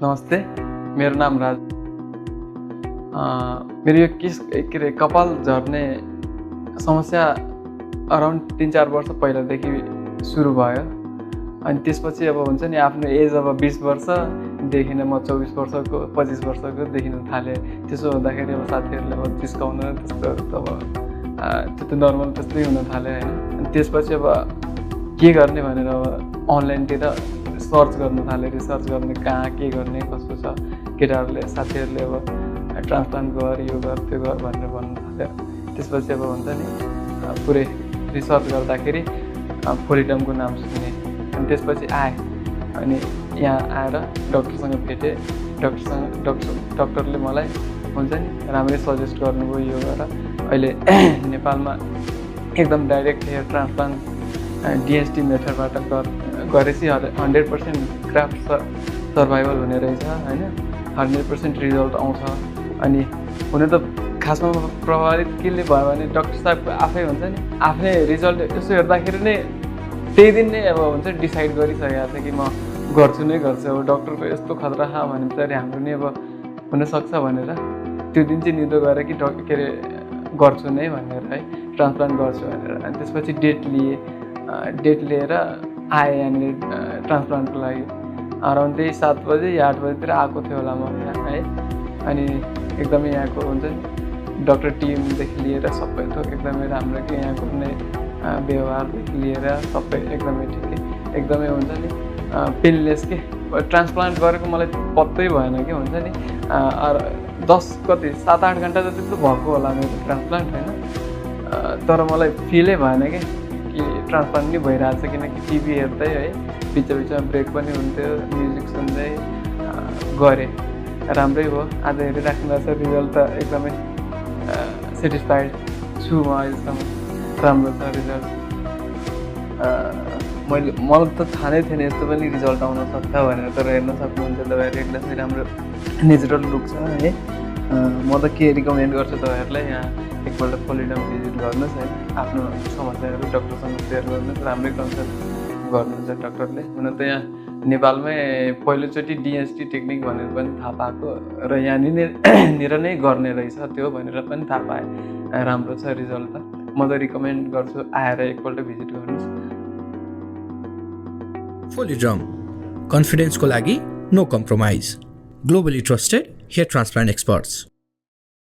नमस्ते, मेरो नाम राज। मेरो यो के अरे कपाल झर्ने समस्या अराउन्ड 3-4 वर्ष पहिलादेखि सुरु भयो। अनि त्यसपछि अब हुन्छ नि आफ्नो एज अब 20 वर्षदेखि नै म 24 वर्षको 25 वर्षको देखिन थालेँ। त्यसो हुँदाखेरि अब साथीहरूले अब जिस्काउन त्यस्तोहरू त अब त्यो त नर्मल त्यस्तै हुन थाल्यो होइन। अनि त्यसपछि अब के गर्ने भनेर अब अनलाइनतिर सर्च गर्न थालेँ, रिसर्च गर्ने कहाँ के गर्ने कसो छ। केटाहरूले साथीहरूले अब ट्रान्सप्लान्ट गर यो गर त्यो गर भनेर भन्नु थाल्यो। त्यसपछि अब हुन्छ नि पुरै रिसर्च गर्दाखेरि फोलिडमको नाम सुनेँ। अनि त्यसपछि आएँ अनि यहाँ आएर डक्टरसँग भेटेँ। डक्टरले मलाई हुन्छ नि राम्रै सजेस्ट गर्नुभयो यो गर। अहिले नेपालमा एकदम डाइरेक्ट हेयर ट्रान्सप्लान्ट डिएसटी मेथडबाट गरेपछि 100% ग्राफ्ट सर्भाइभल हुने रहेछ होइन। 100% रिजल्ट आउँछ। अनि हुन त खासमा प्रभावित केले भयो भने डक्टर साहब आफै हुन्छ नि आफ्नै रिजल्ट यसो हेर्दाखेरि नै त्यही दिन नै अब हुन्छ डिसाइड गरिसकेको छ कि म गर्छु नै गर्छु। अब डक्टरको यस्तो खतरा छ भने पछाडि हाम्रो नि अब हुनसक्छ भनेर त्यो दिन चाहिँ निदो गरेँ कि के अरे गर्छु नै भनेर है, ट्रान्सप्लान्ट गर्छु भनेर। अनि त्यसपछि डेट लिएर आएँ यहाँनिर ट्रान्सप्लान्टको लागि। अराउन्ड त्यही 7 बजे या 8 बजीतिर आएको थियो होला म यहाँ है। अनि एकदमै यहाँको हुन्छ नि डक्टर टिमदेखि लिएर सबै थोक एकदमै राम्रो कि यहाँको कुनै व्यवहारदेखि लिएर सबै एकदमै ठिकै एकदमै हुन्छ नि पेनलेस के। ट्रान्सप्लान्ट गरेको मलाई पत्तै भएन कि हुन्छ नि 7-8 घन्टा जति त भएको होला मेरो ट्रान्सप्लान्ट होइन। तर मलाई फिलै भएन कि ट्रान्सप्लान्ट नि भइरहेछ किनकि टिभी हेर्दै है बिचमा ब्रेक पनि हुन्थ्यो, म्युजिक सुन्दै गरेँ। राम्रै भयो। आज हेरिराख्नु रहेछ रिजल्ट त एकदमै सेटिस्फाइड छु म अहिलेसम्म। राम्रो छ रिजल्ट। मलाई त थाहा नै थिएन यस्तो पनि रिजल्ट आउन सक्छ भनेर। तर हेर्न सक्नुहुन्छ तपाईँहरू एकदमै राम्रो नेचुरल लुक छ है। म त के रिकमेन्ड गर्छु तपाईँहरूलाई यहाँ एकपल्ट फोलिडम भिजिट गर्नुहोस् है। आफ्नो समस्याहरू डक्टरसँग सेयर गर्नुहोस्। राम्रै कन्सल्ट गर्नुहुन्छ डक्टरले। हुन त यहाँ नेपालमै पहिलोचोटि डिएसटी टेक्निक भनेर पनि थाहा पाएको र यहाँनिर नै गर्ने रहेछ त्यो भनेर पनि थाहा पाएँ। राम्रो छ रिजल्ट त। म त रिकमेन्ड गर्छु आएर एकपल्ट भिजिट गर्नुहोस्। फोलिड्रम कन्फिडेन्सको लागि no compromise. Globally trusted hair transplant experts.